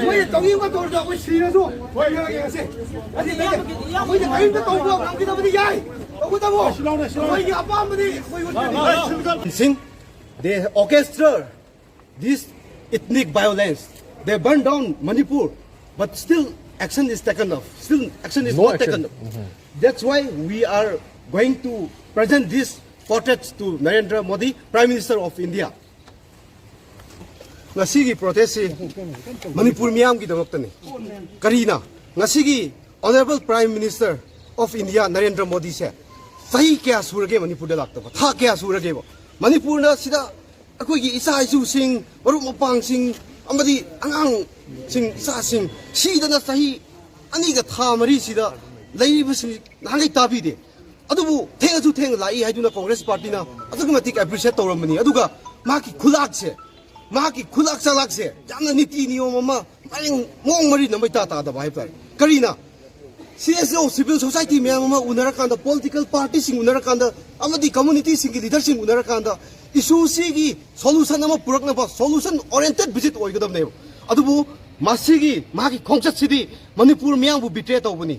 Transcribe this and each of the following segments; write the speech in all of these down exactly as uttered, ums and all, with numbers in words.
ꯃꯣꯏꯅ ꯇꯧꯅꯤꯡꯕ ꯇꯧꯔꯁꯨ ꯑꯩꯈꯣꯏ ꯁꯤꯔꯁꯨ ꯌꯦꯡꯉꯁꯦ꯫ ꯑꯗꯨꯗꯤ ꯑꯩꯈꯣꯏꯅ ꯀꯔꯤꯝꯇ ꯇꯧꯕ ꯉꯝꯈꯤꯗꯕꯗꯤ ꯌꯥꯏ, ꯇꯧꯒꯗꯕ ꯑꯩꯈꯣꯏꯒꯤ ꯑꯄꯥꯝꯕꯗꯤ ꯑꯩꯈꯣꯏ ꯎꯠꯀꯅꯤ꯫ Singh, they orchestra this ethnic violence. They burn down Manipur, but still action is taken up. Still action is not taken up. That's why we are going to present this portrait to Narendra Modi, Prime Minister of India. ꯉꯁꯤꯒꯤ ꯄ꯭ꯔꯣꯇꯦꯁꯁꯤ ꯃꯅꯤꯄꯨꯔ ꯃꯤꯌꯥꯝꯒꯤꯗꯃꯛꯇꯅꯤ꯫ ꯀꯔꯤꯅ ꯉꯁꯤꯒꯤ Honourable Prime Minister of India Narendra Modi ꯁꯦ ꯆꯍꯤ ꯀꯌꯥ ꯁꯨꯔꯒꯦ ꯃꯅꯤꯄꯨꯔꯗ ꯂꯥꯛꯇꯕ? ꯊꯥ ꯀꯌꯥ ꯁꯨꯔꯒꯦꯕ? ꯃꯅꯤꯄꯨꯔꯅ ꯁꯤꯗ ꯑꯩꯈꯣꯏꯒꯤ ꯏꯆꯥ ꯏꯁꯨꯁꯤꯡ, ꯃꯔꯨꯞ ꯃꯄꯥꯡꯁꯤꯡ ꯑꯃꯗꯤ ꯑꯉꯥꯡꯁꯤꯡ, ꯏꯆꯥꯁꯤꯡ ꯁꯤꯗꯅ ꯆꯍꯤ ꯑꯅꯤꯒ ꯊꯥ ꯃꯔꯤꯁꯤꯗ ꯂꯩꯔꯤꯕꯁꯤꯡ ꯅꯍꯥꯟꯈꯩ ꯇꯥꯕꯤꯗꯦ꯫ ꯑꯗꯨꯕꯨ ꯊꯦꯡꯉꯁꯨ ꯊꯦꯡꯅ ꯂꯥꯛꯏ ꯍꯥꯏꯗꯨꯅ ꯀꯣꯡꯒ꯭ꯔꯦꯁ ꯄꯥꯔꯇꯤꯅ ꯑꯗꯨꯛꯀꯤ ꯃꯇꯤꯛ ꯑꯦꯄ꯭ꯔꯤꯁꯤꯌꯦꯠ ꯇꯧꯔꯝꯕꯅꯤ꯫ ꯑꯗꯨꯒ ꯃꯍꯥꯛꯀꯤ ꯈꯨꯂꯥꯛꯁꯦ, ꯃꯍꯥꯛꯀꯤ ꯈꯨꯂꯥꯛ ꯆꯂꯥꯛꯁꯦ ꯌꯥꯝꯅ ꯅꯤꯇꯤ ꯅꯤꯌꯣꯝ ꯑꯃ ꯃꯑꯣꯡ ꯃꯔꯤ ꯅꯝꯕ ꯏꯇꯥ ꯇꯥꯗꯕ ꯍꯥꯏꯕ ꯇꯥꯔꯦ꯫ ꯀꯔꯤꯅ? ꯁꯤ ꯑꯦꯁ ꯑꯣ, ꯁꯤꯚꯤꯜ ꯁꯣꯁꯥꯏꯇꯤ ꯃꯌꯥꯝ ꯑꯃ ꯎꯅꯔꯀꯥꯟꯗ, ꯄꯣꯂꯤꯇꯤꯀꯦꯜ ꯄꯥꯔꯇꯤꯁꯤꯡ ꯎꯅꯔꯀꯥꯟꯗ, ꯑꯃꯗꯤ ꯀꯝꯃꯨꯅꯤꯇꯤꯁꯤꯡꯒꯤ ꯂꯤꯗꯔꯁꯤꯡ ꯎꯅꯔꯀꯥꯟꯗ ꯏꯁꯨꯁꯤꯒꯤ ꯁꯣꯂꯨꯁꯟ ꯑꯃ ꯄꯨꯔꯛꯅꯕ ꯁꯣꯂꯨꯁꯟ ꯑꯣꯔꯤꯌꯦꯟꯇꯦꯠ ꯚꯤꯖꯤꯠ ꯑꯣꯏꯒꯗꯕꯅꯦꯕ꯫ ꯑꯗꯨꯕꯨ ꯃꯁꯤꯒꯤ ꯃꯥꯒꯤ ꯈꯣꯡꯆꯠꯁꯤꯗꯤ ꯃꯅꯤꯄꯨꯔ ꯃꯤꯌꯥꯝꯕꯨ ꯕꯤꯇ꯭ꯔꯦ ꯇꯧꯕꯅꯤ꯫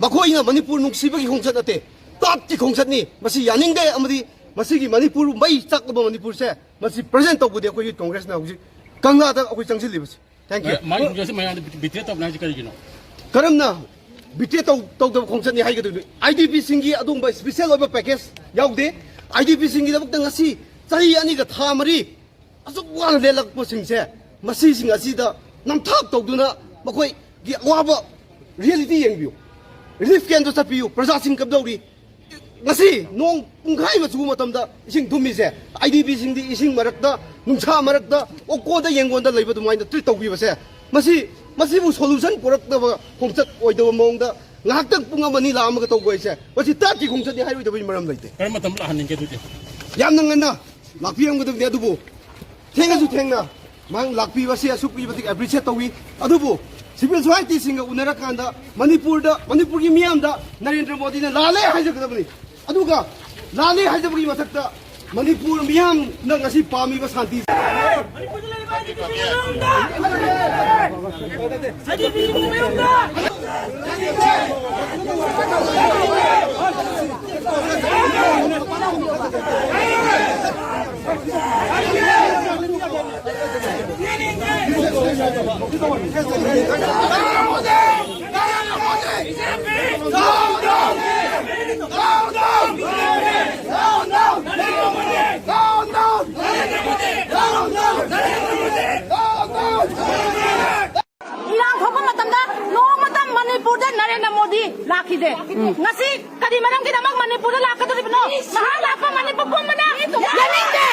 ꯃꯈꯣꯏꯅ ꯃꯅꯤꯄꯨꯔ ꯅꯨꯡꯁꯤꯕꯒꯤ ꯈꯣꯡꯆꯠ ꯅꯠꯇꯦ, ꯇꯥꯠꯀꯤ ꯈꯣꯡꯆꯠꯅꯤ꯫ ꯃꯁꯤ ꯌꯥꯅꯤꯡꯗꯦ꯫ ꯑꯃꯗꯤ ꯃꯁꯤꯒꯤ ꯃꯅꯤꯄꯨꯔ ꯃꯩ ꯆꯥꯛꯂꯕ ꯃꯅꯤꯄꯨꯔꯁꯦ ꯃꯁꯤ ꯄ꯭ꯔꯖꯦꯟ ꯇꯧꯕꯗꯤ ꯑꯩꯈꯣꯏ ꯌꯨꯠ ꯀꯣꯡꯒ꯭ꯔꯦꯁꯅ ꯍꯧꯖꯤꯛ ꯀꯪꯂꯥꯗ ꯑꯩꯈꯣꯏ ꯆꯪꯁꯤꯜꯂꯤꯕꯁꯤ꯫ Thank you꯫ ꯃꯥꯒꯤ ꯈꯣꯡꯆꯠꯁꯤ ꯃꯌꯥꯝꯗ ꯕꯤꯇ꯭ꯔꯦ ꯇꯧꯕꯅꯤ ꯍꯥꯏꯁꯤ ꯀꯔꯤꯒꯤꯅꯣ? ꯀꯔꯝꯅ ꯕꯤꯇ꯭ꯔꯦ ꯇꯧ-, ꯇꯧꯗꯕ ꯈꯣꯡꯆꯠꯅꯤ ꯍꯥꯏꯒꯗꯣꯏꯅꯣ? ꯑꯥꯏ ꯗꯤ ꯄꯤꯁꯤꯡꯒꯤ ꯑꯗꯨꯒꯨꯝꯕ ꯏꯁꯄꯤꯁꯦꯜ ꯑꯣꯏꯕ ꯄꯦꯀꯦꯖ ꯌꯥꯎꯗꯦ꯫ ꯑꯥꯏ ꯗꯤ ꯄꯤꯁꯤꯡꯒꯤꯗꯃꯛꯇ ꯉꯁꯤ ꯆꯍꯤ ꯑꯅꯤꯒ ꯊꯥ ꯃꯔꯤ ꯑꯁꯨꯛ ꯋꯥꯅ ꯂꯦꯜꯂꯛꯄꯁꯤꯡꯁꯦ, ꯃꯁꯤꯁꯤꯡ ꯑꯁꯤꯗ ꯅꯝꯊꯥꯛ ꯇꯧꯗꯨꯅ ꯃꯈꯣꯏꯒꯤ ꯑꯋꯥꯕ ꯔꯤꯌꯦꯂꯤꯇꯤ ꯌꯦꯡꯕꯤꯌꯨ꯫ ꯔꯤꯂꯤꯐ ꯀꯦꯝꯗ ꯆꯠꯄꯤꯌꯨ꯫ ꯄ꯭ꯔꯖꯥꯁꯤꯡ ꯀꯝꯗꯧꯔꯤ? ꯉꯁꯤ ꯅꯣꯡ ꯄꯨꯡꯈꯥꯏ ꯑꯃ ꯆꯨꯕ ꯃꯇꯝꯗ ꯏꯁꯤꯡ ꯊꯨꯝꯃꯤꯁꯦ, ꯑꯥꯏ ꯗꯤ ꯄꯤꯁꯤꯡꯗꯤ ꯏꯁꯤꯡ ꯃꯔꯛꯇ, ꯅꯨꯡꯁꯥ ꯃꯔꯛꯇ, ꯑꯣꯀꯣꯟꯗ ꯌꯦꯡꯒꯣꯟꯗ ꯂꯩꯕ ꯑꯗꯨꯃꯥꯏꯅ ꯇ꯭ꯔꯤꯠ ꯇꯧꯕꯤꯕꯁꯦ, ꯃꯁꯤ, ꯃꯁꯤꯕꯨ ꯁꯣꯂꯨꯁꯟ ꯄꯨꯔꯛꯅꯕ ꯈꯣꯡꯆꯠ ꯑꯣꯏꯗꯕ ꯃꯑꯣꯡꯗ ꯉꯥꯏꯍꯥꯛꯇꯪ ꯄꯨꯡ ꯑꯃ ꯑꯅꯤ ꯂꯥꯛꯑꯝꯃꯒ ꯇꯧꯕ ꯍꯥꯏꯁꯦ, ꯃꯁꯤ ꯇꯥꯠꯀꯤ ꯈꯣꯡꯆꯠꯅꯤ ꯍꯥꯏꯔꯣꯏꯗꯕꯒꯤ ꯃꯔꯝ ꯂꯩꯇꯦ꯫ ꯀꯔꯝꯕ ꯃꯇꯝꯗ ꯂꯥꯛꯍꯟꯅꯤꯡꯒꯦ ꯑꯗꯨꯗꯤ? ꯌꯥꯝꯅ ꯉꯟꯅ ꯂꯥꯛꯄꯤꯔꯝꯒꯗꯕꯅꯤ꯫ ꯑꯗꯨꯕꯨ ꯊꯦꯡꯉꯁꯨ ꯊꯦꯡꯅ ꯃꯍꯥꯛ ꯂꯥꯛꯄꯤꯕꯁꯦ ꯑꯁꯨꯛꯀꯤ ꯃꯇꯤꯛ ꯑꯦꯄ꯭ꯔꯤꯁꯤꯌꯦꯠ ꯇꯧꯏ꯫ ꯑꯗꯨꯕꯨ ꯁꯤꯚꯤꯜ ꯁꯣꯁꯥꯏꯇꯤꯁꯤꯡꯒ ꯎꯅꯔꯀꯥꯟꯗ ꯃꯅꯤꯄꯨꯔꯗ, ꯃꯅꯤꯄꯨꯔꯒꯤ ꯃꯤꯌꯥꯝꯗ ꯅꯔꯦꯟꯗ꯭ꯔ ꯃꯣꯗꯤꯅ ꯂꯥꯜꯂꯦ ꯍꯥꯏꯖꯒꯗꯕꯅꯤ꯫ ꯑꯗꯨꯒ ꯂꯥꯜꯂꯦ ꯍꯥꯏꯖꯕꯒꯤ ꯃꯊꯛꯇ ꯃꯅꯤꯄꯨꯔ ꯃꯤꯌꯥꯝꯅ ꯉꯁꯤ ꯄꯥꯝꯃꯤꯕ ꯁꯥꯟꯇꯤ ꯏꯔꯥꯡ ꯊꯣꯛꯄ ꯃꯇꯝꯗ ꯅꯣꯡꯃꯇ ꯃꯅꯤꯄꯨꯔꯗ ꯅꯔꯦꯟꯗ꯭ꯔ ꯃꯣꯗꯤ ꯂꯥꯛꯈꯤꯗꯦ꯫ ꯎꯝ꯫ ꯉꯁꯤ ꯀꯔꯤ ꯃꯔꯝꯒꯤꯗꯃꯛ ꯃꯅꯤꯄꯨꯔꯗ ꯂꯥꯛꯀꯗꯧꯔꯤꯕꯅꯣ? ꯃꯍꯥꯛ ꯂꯥꯛꯄ ꯃꯅꯤꯄꯨꯔ ꯄꯨꯝꯕꯅ ꯌꯥꯅꯤꯡꯗꯦ꯫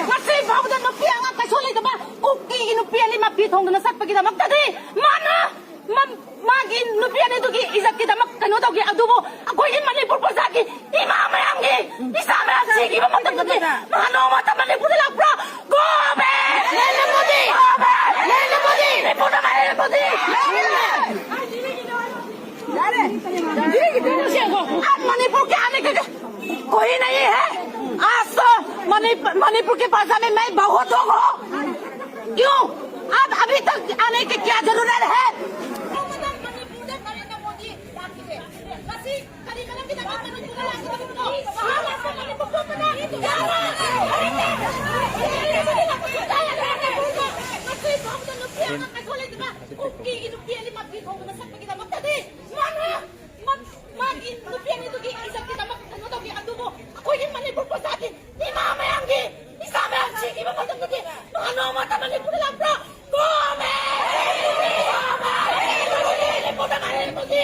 ꯉꯁꯤ ꯐꯥꯎꯕꯗ ꯅꯨꯄꯤ ꯑꯉꯥꯡ ꯀꯩꯁꯨ ꯂꯩꯇꯕ ꯀꯨꯀꯤꯒꯤ ꯅꯨꯄꯤ ꯑꯅꯤꯃꯛ ꯐꯤ ꯊꯣꯡꯗꯨꯅ ꯆꯠꯄꯒꯤꯗꯃꯛꯇꯗꯤ ꯃꯥꯅ ꯃ-, ꯃꯥꯒꯤ ꯅꯨꯄꯤ ꯑꯅꯤꯗꯨꯒꯤ ꯏꯖꯠꯀꯤꯗꯃꯛ ꯀꯩꯅꯣ ꯇꯧꯈꯤ꯫ ꯑꯗꯨꯕꯨ ꯑꯩꯈꯣꯏꯒꯤ ꯃꯅꯤꯄꯨꯔ ꯄ꯭ꯔꯖꯥꯒꯤ ꯏꯃꯥ ꯃꯌꯥꯝꯒꯤ ꯏꯆꯥ ꯃꯌꯥꯝ ꯁꯤꯈꯤꯕ ꯃꯇꯝꯗꯗꯤ ꯃꯍꯥꯛ ꯅꯣꯡꯃꯇ ꯃꯅꯤꯄꯨꯔꯗ ꯂꯥꯛꯄ꯭ꯔꯥ? Go back! Narendra Modi! Go back! Narendra Modi! ꯃꯅꯤꯄꯨꯔꯗ ꯅꯔꯦꯟꯗ꯭ꯔ ꯃꯣꯗꯤ! ꯌꯥꯔꯦ! अब मणिपुर के आने के कोई नहीं है। आज तो मणिप-, मणिपुर के भाषा में मैं बहुत हूँ। क्यों? आप अभी तक आने की क्या जरूरत है? ꯃꯥꯒꯤ ꯅꯨꯄꯤ ꯑꯅꯤꯗꯨꯒꯤ ꯏꯖꯠꯀꯤꯗꯃꯛ ꯀꯩꯅꯣ ꯇꯧꯒꯦ, ꯑꯗꯨꯕꯨ ꯑꯩꯈꯣꯏꯒꯤ ꯃꯅꯤꯄꯨꯔ ꯄ꯭ꯔꯖꯥꯒꯤ ꯏꯃꯥ ꯃꯌꯥꯝꯒꯤ ꯏꯆꯥ ꯃꯌꯥꯝ ꯁꯤꯈꯤꯕ ꯃꯇꯝꯗꯗꯤ ꯃꯍꯥꯛ ꯅꯣꯡꯃꯇ ꯃꯅꯤꯄꯨꯔꯗ ꯂꯥꯛꯄ꯭ꯔꯥ? ꯒꯣꯃꯦ! ꯒꯣꯃꯦ! ꯃꯅꯤꯄꯨꯔꯗ ꯃꯅꯤꯄꯨꯔꯒꯤ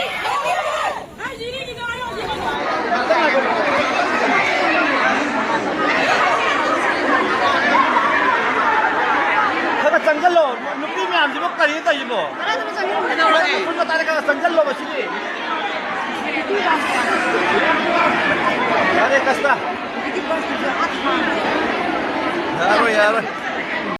ꯈꯔ ꯆꯪꯁꯤꯜꯂꯣ, ꯅꯨꯄꯤ ꯃꯌꯥꯝꯁꯤꯕꯨ ꯀꯔꯤ ꯇꯧꯔꯤꯅꯣ? ꯐꯨꯔꯤꯠ ꯃꯇꯥꯏꯗ ꯈꯔ ꯆꯪꯁꯤꯜꯂꯣ ꯃꯁꯤꯗꯤ꯫ ꯌꯥꯔꯦ, ꯀꯁꯇ꯫ ꯌꯥꯔꯣꯏ, ꯌꯥꯔꯣꯏ꯫